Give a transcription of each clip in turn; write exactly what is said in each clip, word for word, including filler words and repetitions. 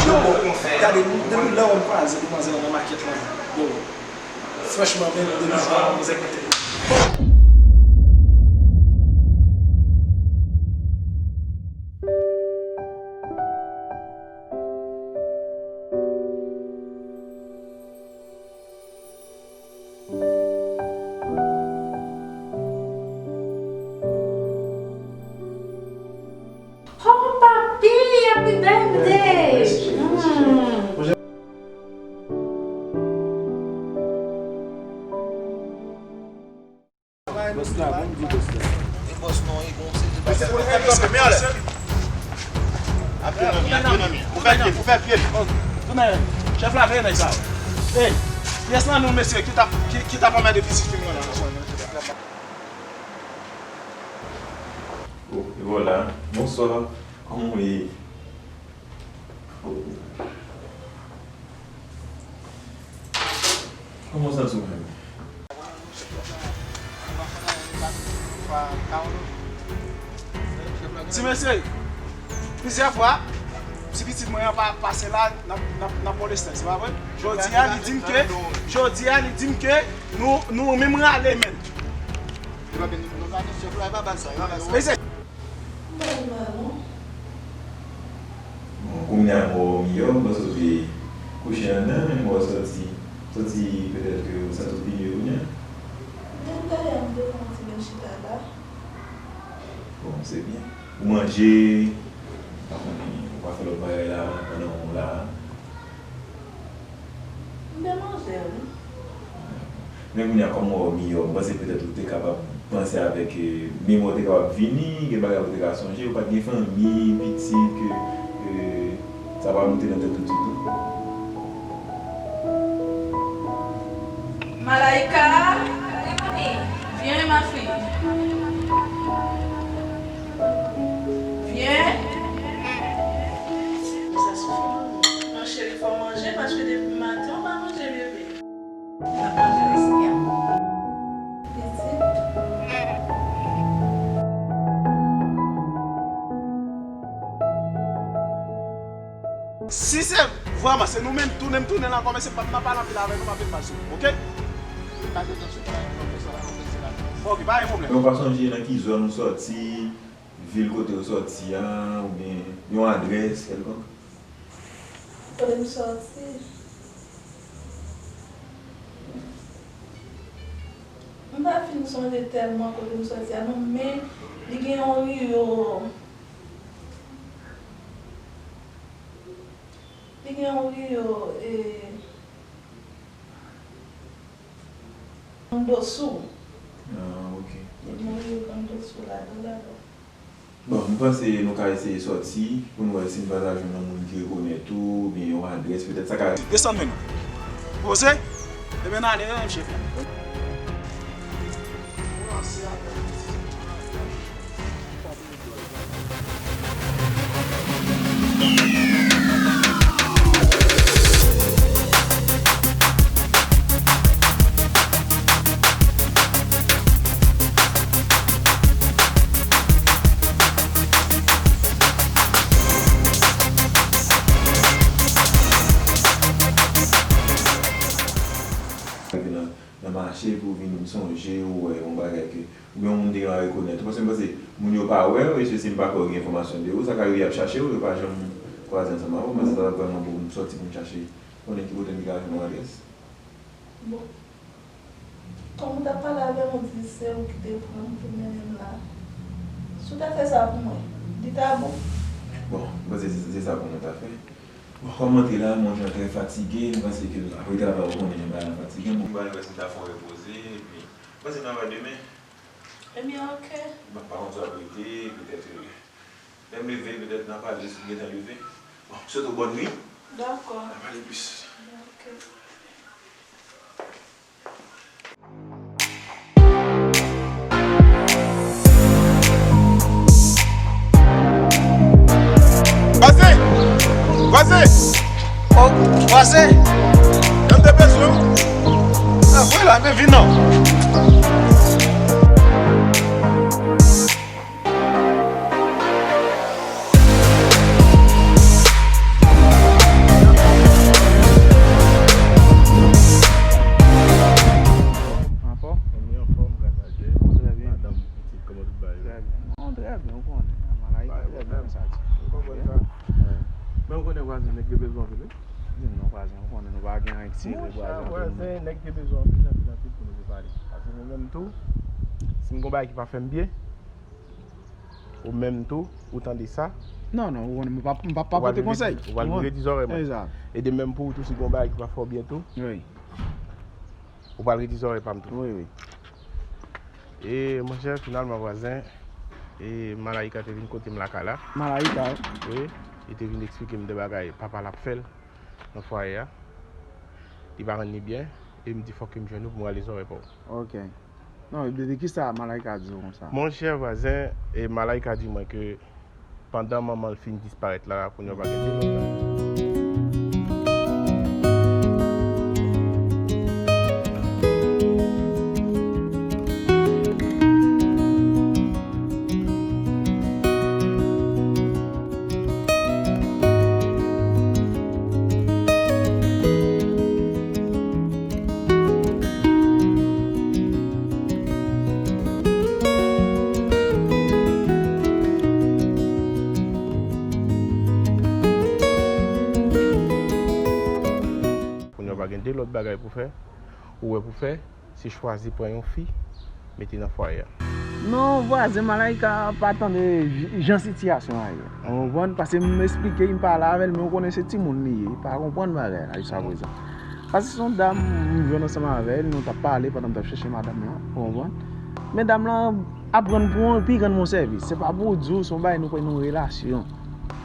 Gade, depi lè w wè m kwaze demwazèl nan makèt la, yo, franchman, men depi jwa a, manzè kote. Oh, papi, happy birthday! Mm. Bòs la, bon, di bòs la. E bòs non, e bon, se de bòs. Apre nan mi, apre nan mi. Pou fè pye, pou fè pye. Tounen, chèf la veye nèg sa. Ey, pyès nan nou, mesye, ki t ap, ki, ki t ap anmède pitit fi mwen la. Oh, e vwala. Bonswa. Kòman w ye? Kòman w santi w menm? Ti mesye, plizyè fwa, ti pitit mwen an pa pase la nan, nan, nan Pòdestans, se pa vre? Jodi a, li di m ke, jodi a, li di m ke nou, nou menm rale men. Mesye, M pa gen mal, non. Bon, kounye a m wè w miyò, m panse w te kouche anndan, men m wè w sòti, sòti petèt ke w santi w pi miyò kounye a. Depi talè a m te pran yon ti bèl chita la. Bon, se byen. Ou manje, m pa konnen, ou pa fè lòt bagay la, pandan w la. M te manje, wi. Men kounye a, kòm w wè w miyò, m panse petèt ou te kapab panse avèk, eh, memwa w te kapab vini, gen bagay ou te ka sonje, ou pa t gen fanmi, pitit, ke, eh, sa pa moute nan tèt ou ditou. Malaïka, viens, ma fille. Viens. Sa soufi, manmi. Non, cheri, fò w manje, paske depi maten, ou pa manje, bebe. N ap manje ayisyen. Pitit. Si se vrèman se nou menm, tounen m tounen la ankò, mesye, m p ap nan pale anpil avè nou, m ap vin pase, oke? Ok, pa gen pwoblèm. Men w pa sonje nan ki zòn ou sòti, vil kote ou sòti a, oubyen yon adrès kèlkonk? Kote m sòti? M pa fin sonje tèlman kote m sòti a non, men li gen yon riyo, li gen yon riyo, e, Grandosou. Ah, ok. Li gen yon riyo Grandosou ladan, ladan. Bon, m panse nou ka eseye sòti pou n wè si n pa ta jwenn yon moun ki rekonèt ou, oubyen yon adrès, petèt sa ka. Desann men nou. Poze. Ebyen, n ale, menm chèf la. Nan, nan mache pou vin sonje ou wè yon bagay ke, oubyen yon moun te gentan rekonèt ou. Paske m panse moun yo pa wè w, e se si m pa kwè yo gen enfòmasyon de ou, sa ka rive y ap chache w, yo pa janm kwaze ansanm avè w, m panse sa t ap vrèman bon pou m sòti pou m chache konnen ki kote m te ka jwenn yon adrès. Bon. Kòm ou t ap pale avè m, ou di se ou ki te pran m pou mennen m la. Si w ta fè sa pou mwen, li ta bon. Bon, m panse se, se sa pou mwen ta fè. Bon, kòm m antre la, mwen jan trè fatige, m panse ke apre travay, ou konnen jan bagay lan fatige, bon, m pral wè si m ta fè yon repoze, epi m panse n a wè demen. Ebyen, ok. M pa konn sa w ap rete, petèt, euh, lè m leve, petèt n a pale si m gentan leve. Bon, m swete w bòn nuit. Dakò. N a pale plis. Ok. Vwazen! Vwazen! Oh, vwazen! Jan m te bezwen w. Ah, vwala, men vin non. Vwazen! Vwazen, nèg yo bezwen anpil, wi. Di m non, vwazen, ou konnen nou pa gen anyen ki serye, vwazen, antre nou menm. Vwazen, nèg yo bezwen anpil, anpil, anpil pou nou te pale. Paske mwen menm tou, si m gon bagay ki pa fè m byen, ou menm tou, ou tande sa. Non, non, ou konnen, m pa, m pa, pa pote konsèy. Ou pral vire ti zòrèy mwen. E de menm pou ou tou, si gon bagay ki pa fè w byen tou. Wi. Ou pral redi zòrèy pa m tou. Wi, wi. E, monchè, finalman, vwazen, e, Malaika te vin kote m lakay la. Malaika? Wi, li te vin eksplike m de bagay papa l ap fè l nan fwaye a. Li pa rann li byen, e m di fòk ke m jwenn ou pou m rale zòrèy pa w. Ok. Non, de, de kisa Malaika di w konsa? Monchè, vwazen, e, Malaika di mwen ke pandan manman l fin disparèt la, kounye a pa gen de lòt la. Kounye a pa gen de lòt bagay pou fè, ou wè pou fè, se chwazi pran yon fi, mete nan fwaye a. Non, vwazen, Malaika pa tande j-, jan sitiyasyon an ye. Ou konprann? Paske m esplike, m pale avè l, men ou konnen se timoun li ye, li pa konprann bagay la jiskaprezan. Paske se yon dam, m jwenn ansanm avè l, nou t ap pale pandan m t ap chèche madanm lan, ou konprann? Men dam lan ap rann pou yon pi grann moun sèvis. Se pa pou w di w, se yon bagay nou pran nan yon relasyon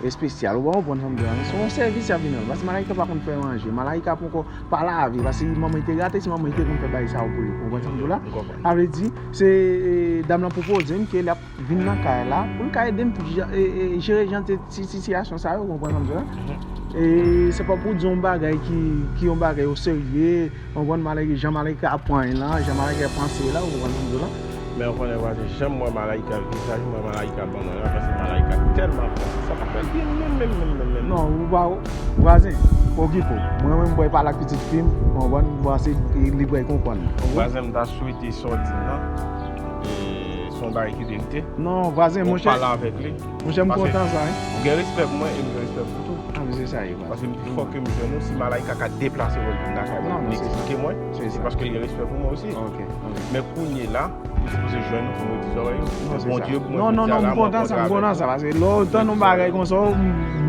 espesyal. Ou pa konprann sa m di w la, non? Se yon sèvis y ap vin rann. Paske Malaika pa konn fè manje. Malaika poko pa lave. Paske manman li te gate, se manman li te konn fè bagay sa yo pou li. Ou konprann sa m di w la? M konprann. Sa vle di, se, e, dam lan pwopoze m ke l ap vin nan kay la pou l ka ede m jan, e, e, jere jan de ti sitiyasyon sa yo, ou konprann sa m di w la? Mhm. E se pa pou di yon bagay ki, ki yon bagay oserye, ou konprann, Malaika, jan Malaika ap pran l lan, jan Malaika ap panse la, ou konprann sa m di w la? Men ou konnen, vwazen, jan m wè Malaika, vizaj m wè Malaika ban mwen la, paske Malaika tèlman ap panse, sa pa fè l byen menm, menm, menm, menm, menm. Non, ou pa, vwazen, okipe w. Mwen menm, m pral pale ak pitit fi m, ou konprann, m panse li pral konprann. Vwazen, m ta swete sa w di m nan. E, se yon bagay ki verite. Non, vwazen, monchè. Ou pale avèk li. Monchè, m kontan sa, wi. Ou gen respè pou mwen e m gen respè pou ou tou. Ah, men se sa, wi. Paske m di fòk ke m jwenn ou, si Malaika ka deplase pou l vin lakay mwen, pou l eksplike mwen, se paske l gen respè pou mwen osi. Ok, ok. Men kounye la, ou sipoze jwenn ou pou mwen di zòrèy ou. Non, se Bondye pou mwen. Non, non, non, m kontan sa, m kontan sa, paske lè w tann yon bagay konsa,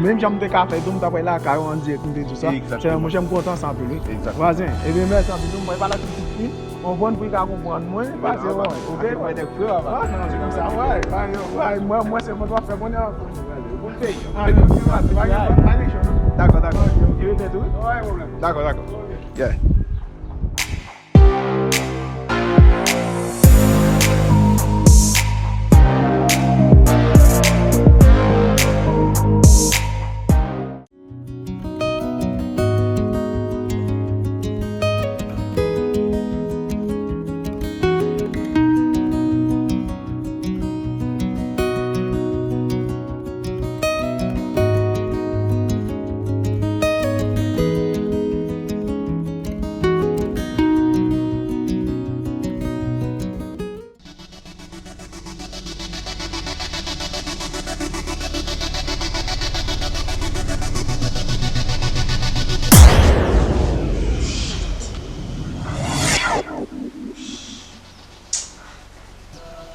menm jan m te ka fè tou, m ta pral lakay ou an dirèk, m te di w sa. Egzakteman. Monchè, m kontan sa anpil, wi. Egzakteman. Vwazen, ebyen, mèsi anpil, m pral pale ak pitit fi. Konprann pou li ka konprann mwen, pase bon, ok? Mwen nèg frè a, pa. Ah, non, se konsa, wè, pa gen, wè, mwen, mwen se mwen w ap fè konnen an. Pou peyi an. Ah, non, se pa, se pa gen, pa gen chans. Dakò, dakò. Li rete tou, wi? Pa gen pwoblèm. Dakò, dakò. Yeah.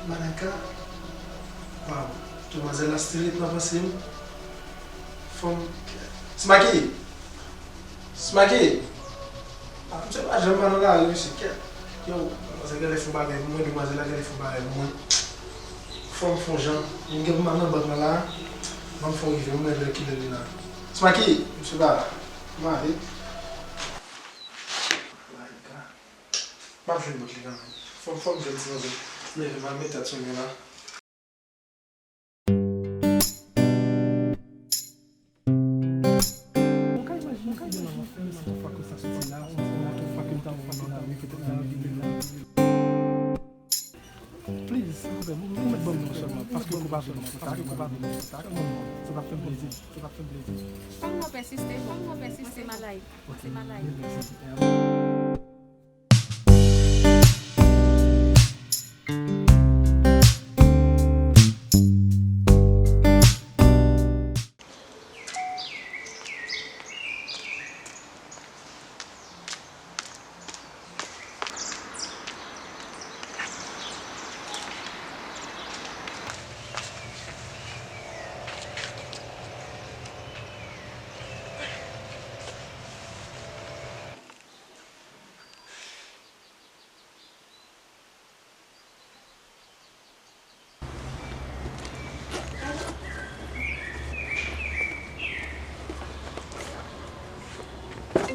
Malaika. Waw. Demwazèl la still nan panse m. Fanm. Smaki! Smaki! Ah, misye pa janm pa nan lari, mesye, kèt. Yo, demwazèl genlè fè yon bagay pou mwen, demwazèl la genlè fè yon bagay pou mwen. Fò m fè yon jan. Mwen gen pou m al nan bank lan la. Ban m fè yon rive, mwen wè kilè li la. Smaki! Misye pa la. M ale. Malaika. M ap jwenn bout li kanmenm. Fò, fò m jwenn ti manzè. Leve m al met tèt sou li la. Ou ka imajine kòman m ap fè si yon fwa ke sa soti la, yon fwa ke m ta wè nan lari, petèt nan lari. Please, silvouplè, ou mèt ban m non sèlman, paske ou pa vle non kontak, ou pa vle non kontak, sa t ap fè m plezi, sa t ap fè m plezi. Fò m pèsiste, fò m pèsiste, Malaika. Se Malaika.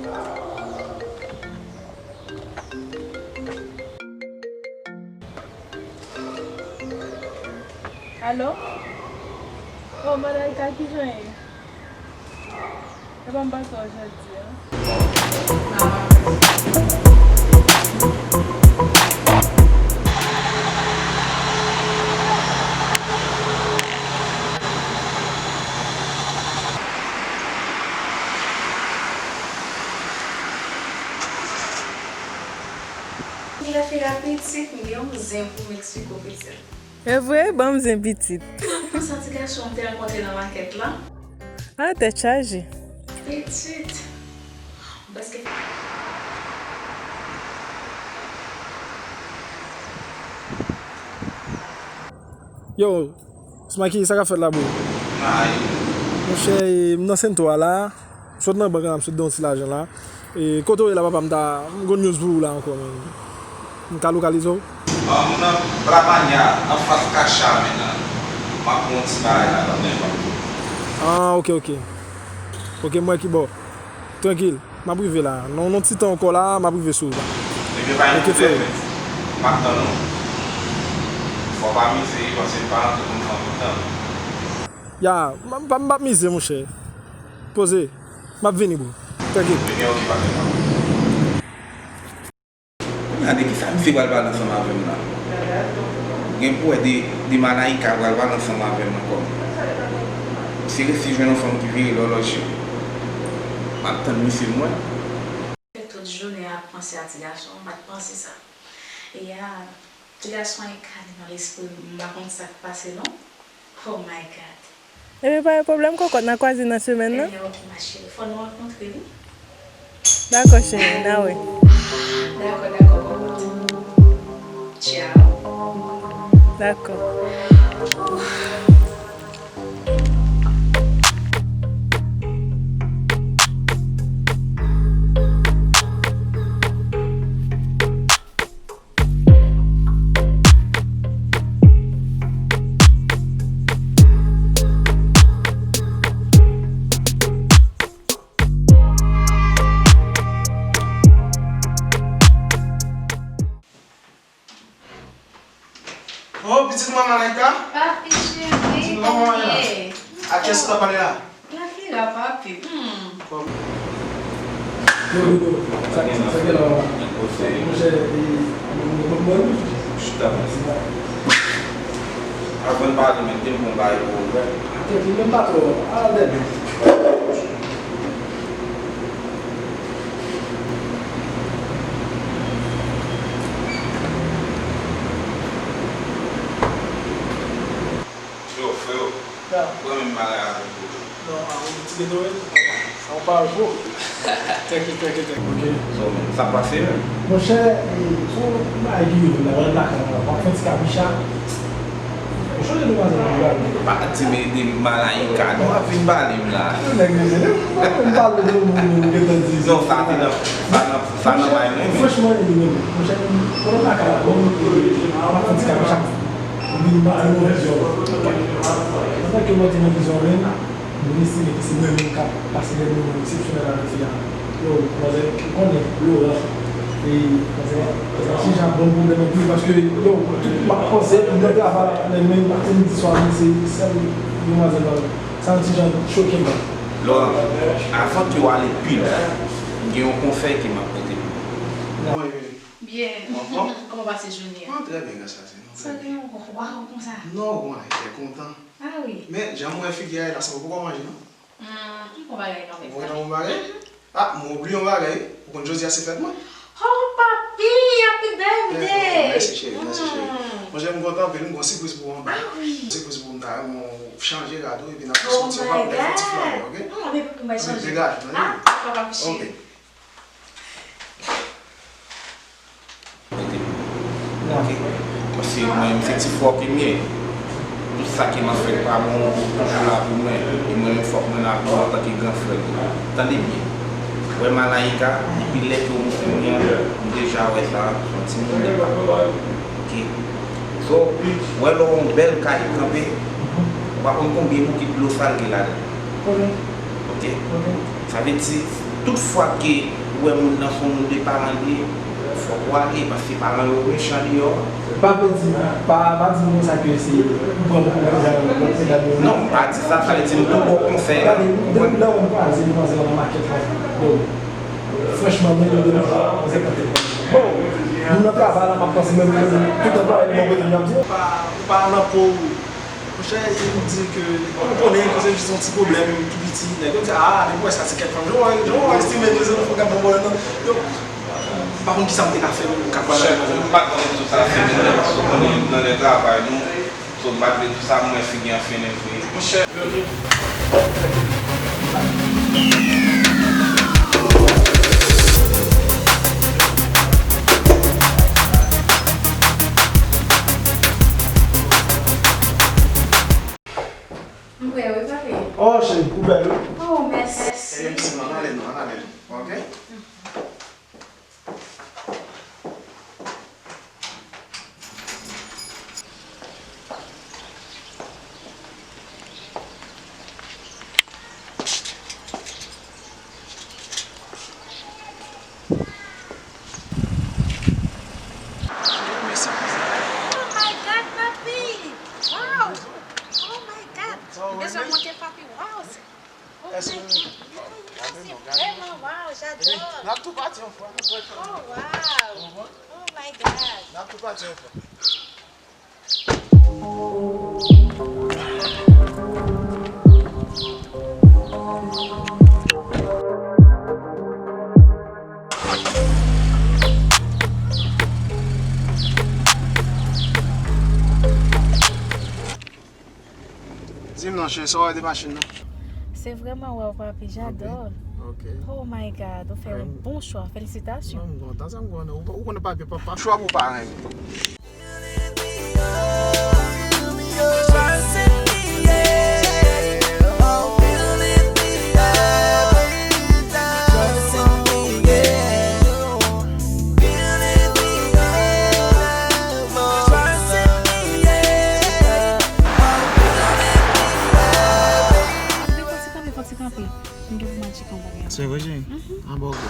Alo? Oh, Malaika, kijan ye? Epa m panse w jodi a. Lè fi la pitit, m gen yon zen pou Meksiko, pitit. E vre, ban m zen pitit. Ou konn sa ti gason m te rankontre nan makèt la? A, tèt chaje. Pitit. M prèske. Yo, Smaki, sa k ap fèt la, bro? Ay. Monchè, e, m nan Sento a la. M sot nan bank la, m sot gen yon ti lajan la. E, kote w ye la, papa, m ta, m gon news pou ou la ankò, men. M ka lokalize w? Ah, m nan Blamanya, anfas Kacha, men nan. M ap pran yon ti bagay la, nan men m. Ah, ok, ok. Ok, m wè ki bò. Trankil. M ap rive la. Nan yon ti tan ankò la, m ap rive sou ou la. Ebyen, pa gen pwoblèm, men. M ap tann ou. Fò w pa mize, paske m pa rantre pou m pran tout tan. Ya, m, m, m p ap mize, monchè. Poze. M ap vini, bro. Trankil. Ebyen, ok, pa gen pwoblèm. Kounye a, de ki sa misye pral pale ansanm avè m la? Gen pou wè de, de Malaika pral pale ansanm avè m ankò. Misye resi jwenn yon fanm ki vire lòlòj yo. M ap tann misye, mwen. Fè tout jounen ap panse a ti gason, m pa t panse sa. E a, ti gason an e kale nan lespri m, m pa konn sa k pase non. Oh my God. Ebyen, pa gen pwoblèm, kòkòt, n a kwaze nan semèn nan. Ebyen, ok, ma chérie, fò nou rankontre, wi. Dakò, cheri, n a wè. Dakò, dakò, kòkòt. Ciao. Dakò. Oh, pitit mwen Malaika. Papi cheri, kòman w ye? A kiyès w t ap pale la? Lafira, papi. Hmm. Yo, yo, yo. Sa, sa gen la, mama? Monchè, e, mwen, mwen, mwen, chita. Avan n pale, men, te m gon bagay pou ou, frè. Atè, li menm pa twò. Ala dèdè. Yo, freo. Ya. Ou renmen m pale avèk ou tou? Non, a, ou ti geto, wi. Sa ou pa al fo. Tèk, tèk, tèk. Ok. So, men, sa pase menm? Monchè, e, son bagay ki rive la, wè lakay la, w ap fè ti kabicha. Ou chonje demwazèl la, wi. Pa di m de Malaika, non, w ap vin pale m la. Nèg mezye, m pale de moun, ou gentan di. Non, sa te nan, sa nan, sa nan bay mwen, men. Franchman, e, men, monchè, w ap lakay la, bon, w ap fè ti kabicha. Vin mete nan vizyon. Antanke mwen te nan vizyon, men, mwen estime ke se mwen menm k ap pase de moman eksepsyonèl avèk fi a. Yo, manzè, ou konnen, Laura, e, manzè, manzè, se jan bon pwoblèm anpil, paske, yo, tout m ap panse, m nan travay, men, men, maten, midi, swa, men se sèl demwazèl la. Sa yon ti jan choke m. Laura, avan ke w ale pi lwen, m gen yon konsèy ke m ap pote pou ou. Byen. Kòman w pase jounen an? Ah, trè byen, gras a Dye. Santi yon waw konsa. Non, mwen, trè kontan. Ah wi. Men, jan mwen wè figi a ye la, sa w poko manje, non? Hmm, m pran bagay kanmenm. Ou pran yon bagay? Mhm. Ah, mwen bliye yon bagay. Ou konn jodi a se fèt mwen? Oh, papi, happy birthday! Eh, mèsi, cheri, mèsi, cheri. Hmm. Mwen, jan m kontan anpil, m gon sipriz pou ou anba. Ah wi. Sipriz pou ou, m ta renmen w chanje rad ou, epi n ap soti anba pou n fè ti flannè, ok? Oh my God. Hmm, epi pou mwen chanje. Epi degaje, mwen. Ah, papa, cheri. Ok. Paske mwen menm se ti frè w ke m ye. Tout sa ke m ap fè pa bon, ou toujou la pou mwen. E mwen menm fòk mwen la pou ou antanke gran frè m. Tande byen. Wè Malaika, depi lè ke w montre m li an, m deja wè sa, se yon timoun li pa. Ok. So, wè lè w wè yon bèl kay kanpe, ou pa konn konbyen boukit dlo sal gen ladan. Ok. Sa vle di, Tout fwa ke ou wè moun nan se yon moun de paran li ye, fòk ou ale, paske paran yo mechan deyò. Pa vle di, pa, pa di moun sa ke se ou pran pou medam yo. Non, m pa di sa, sa vle di m tou ba w konsèy la. Gade, depi lè w kwaze demoiselle nan market la, bon, franchman, mwen menm depi lè m kwaze. Bon, moun nan travay la, m ap panse menm ke tout anplwaye li bò kote m, y ap di, ou pa, ou pa nan po w. Monchè, e nou di ke, ou konnen, ke se jis yon ti pwoblèm tou piti, nèg yo di, a, depi w wè sa, se kèk fanm. Jan w wè, jan w wè, estime, mezanmi, fò gad bon pwoblèm nan. Yo, m pa konn kisa m te ka fè, m ka pale ak mwen. Monchè, m pa t konnen tou sa, se mwen, paske w konnen, nan lè travay nou, so, m pa t vle tou sa, m wè figi an fennen vre. Monchè. M prè wi, papi. Oh, cheri, ou bèl, wi. Oh, mèsi. Mèsi. Ann ale, non, ann ale, non. Ok? Oh my God, papi! Wow! Oh my God! Ou bezwen monte, papi? Wow! Oh my God! Mèsi vraiment! Wow, j'adore! N ap tou pati yon fwa. Oh wow! Oh my God! N ap tou pati yon fwa. Di m non, cheri, sa w wè de machin nan? C'est vraiment wow, papi, j'adore. Ok. Oh my God, ou fè yon bon chwa. Felisitasyon. Non, m kontan, sa m kontan. Ou, ou konnen papi, papa. Chwa pou paran. Fò ti kanpe, fò ti kanpe. M gen pou m al tcheke yon bagay. Se vre, cheri? Mhm. Ah, bon, ok.